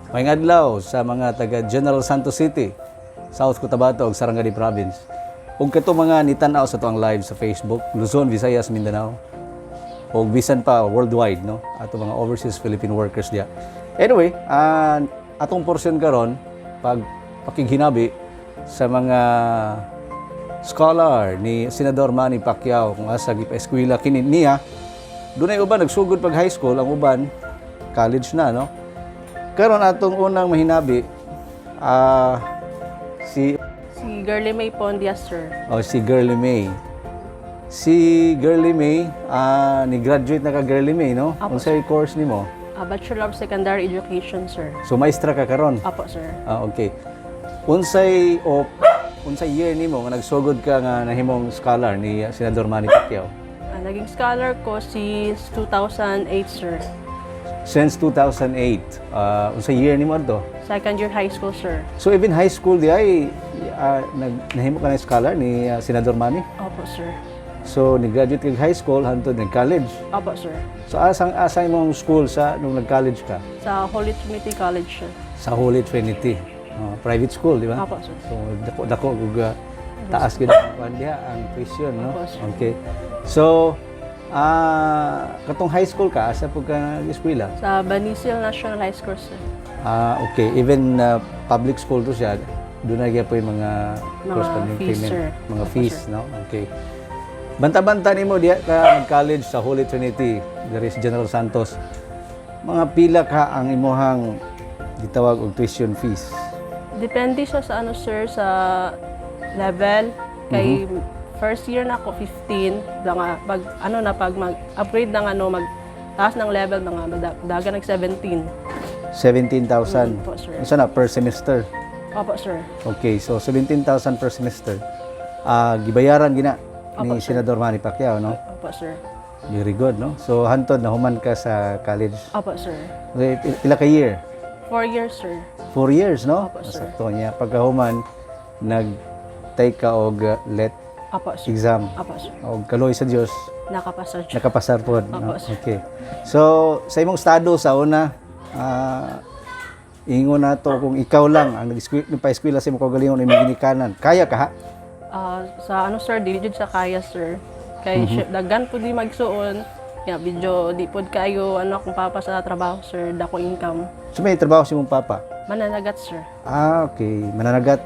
Maayong adlaw sa mga taga General Santos City, South Cotabato ug Sarangani Province. Ug kato mga nitan-aw sa atoang live sa Facebook, Luzon, Visayas, Mindanao, ug bisan pa worldwide, no, ato mga overseas Philippine workers diya. Anyway, atong portion karon pag pakighinabi sa mga scholar ni Senador Manny Pacquiao, kung asa gipa-eskwela kini niya. Dunay uban nagsugod pag high school, ang uban college na, no? Karon, atong unang mahinabi si Si Girly May Pondia, sir. Oh, si Girly May. Si Girly May, ni graduate na ka, Girly May, no? Apo. Unsay course nimo? Bachelor of Secondary Education, sir. So maestra ka karon? Apo, sir. Ah, okay. Unsay o unsay year nimo nga nagsugod ka nga nahimong scholar ni Senador Manny Pacquiao? Naging scholar ko since 2008, sir. Since 2008. Unsay year nimo adto? Second year high school, sir. So even high school di ay nag nahimo ka na scholar ni Senador Manny? Opo, sir. So ni-graduate kag high school hantod nag-college. Opo, sir. So asang asa imong school sa nung nag-college ka? Sa Holy Trinity College, sir. Sa Holy Trinity. Oh, private school, di ba? Opo, sir. So dako dako ug taas gid ang kuan diha, ang tuition, no? Opo, sir. Okay. So katong high school ka, asa pud ka nag-eskwela? Sa Banisil National High School, sir. Ah, okay. Even public school to siya, doon na gyud yung mga Mga corresponding fees, payment, sir. mga Opo, fees, sir. no? Okay. Banta-banta nimo diha ka nag-college sa Holy Trinity, diri sa General Santos. Mga pila ka ang imuhang gitawag og tuition fees? Depende siya sa ano, sir, sa level. Kay first year na ako, 15. Mga, pag, ano na, pag mag-upgrade ng ano, mag taas ng level, mga daga nag 17. 17,000. Po, sir. Unsa na per semester? Opo, sir. Okay, so 17,000 per semester. Gibayaran gina ni Opo, sir. Senador Manny Pacquiao, no? Opo, sir. Very good, no? So hantod na human ka sa college. Opo, sir. Okay, pila ka year? 4 years, sir. 4 years, no? Opo, sir. Sakto niya. Pagkahuman, nag-take ka og LET Opo, sir. exam. Opo, sir. Og kaloy sa Dios, Nakapasa siya. nakapasar pod, no? Opo, sir. Okay. So, sa imong estado sa una, ingon nato kung ikaw lang ang nagpa-eskwela sa imong kaugalingon, imong ginikanan, kaya ka ha? Sa ano, sir, dili jud sa kaya, sir. Kay daghan pud di magsuon. Ya, medyo di pud kayo ano akong papa sa trabaho, sir, dako income. So may trabaho si imong papa? Mananagat, sir. Ah, okay. Mananagat.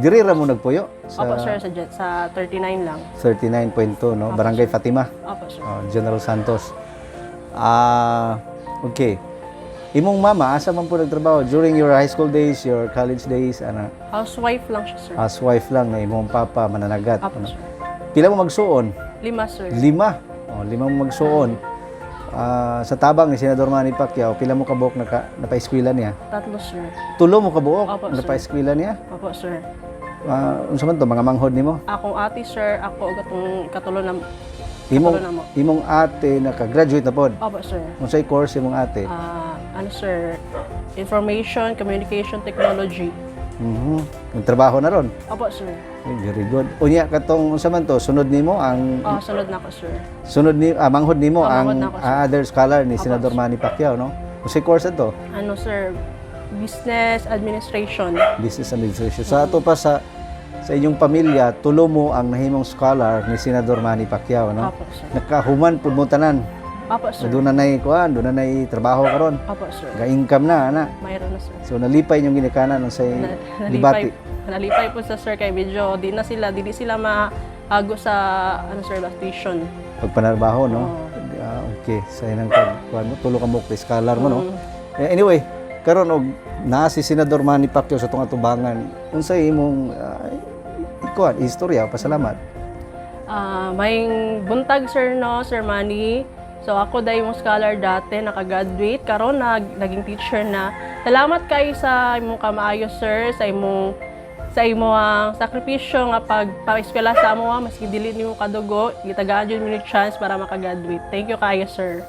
Diri ra mo nagpuyo? Sa Opo, sir, sa 39 lang. 39.2, no? Barangay Fatima. Opo, sir. Oh, General Santos. Okay. Imong mama, asa man po nagtrabaho during your high school days, your college days, ana? Housewife lang siya, sir. Housewife lang na imong papa mananagat, Opo, ano? sir. Pila mo magsuon? Lima, sir. Lima. Oh, lima mo magsuon. Sa tabang ni Senador Manny Pacquiao, pila mo kabuok napa-eskwela niya? Tatlo, sir. Tulo mo kabuok Opo, sir. napa-eskwela niya? Opo, sir. Unsa man to mga manghod nimo? Akong ate, sir, ako og atong katulo na Imong katulo na mo. imong ate naka-graduate na pod? Opo, sir. Unsay course imong ate? Ano, sir, Information Communication Technology. Nagtrabaho na ron? Opo, sir. Ay, very good. Unya katong unsa man to, sunod nimo ang Oh, sunod na ako, sir. Sunod ni manghod nimo Ah, ang manghod na ako, sir. other scholar ni Opo, Senador sir. Manny Pacquiao, no? Unsay course ato? Ano, sir, Business Administration. Business Administration. Sa ato pa sa inyong pamilya, tulo mo ang nahimong scholar ni Senador Manny Pacquiao, no? Opo, sir. Nakahuman pud mo tanan. Opo, sir. Doon na nay kuan, doon na nay trabaho karon. Opo, sir. Ga-income na ana. Mayroon na, sir. So nalipay inyong ginikanan unsay Nalipay, libati? nalipay po sa sir kay medyo di na sila, di sila maago sa ano, sir, tuition. Pagpanarbaho, no? Oo. Ah, okay, sa inang kuan mo, tulo ka mo scholar mo, no? Mm. Eh, anyway, karon og naa si Senador Manny Pacquiao sa atong atubangan, unsay imong kuan istorya pasalamat? May buntag, sir, no, Sir Manny. So ako dahil mong scholar dati, nakagraduate, karon naging teacher na. Salamat kay sa imong kamaayo, sir, sa imong sakripisyo nga pag pa-eskwela sa amo, maski dili nimo kadugo, gitagaan jud mo ni chance para makagraduate. Thank you kayo, sir.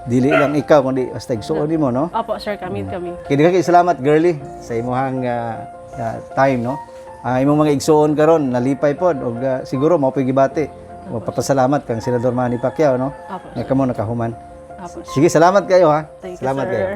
Dili lang ikaw kundi basta igsuon nimo, no? Opo, sir, kami kami. Kay kay salamat, girly, sa imong time, no? Imong mga igsuon karon nalipay pod og siguro mao po'y gibati. Magpapasalamat kang Senador Manny Pacquiao, no? Opo, Nga sir. kamo nakahuman. Opo, sir. Sige, salamat kayo ha. Thank you, Salamat sir. kayo.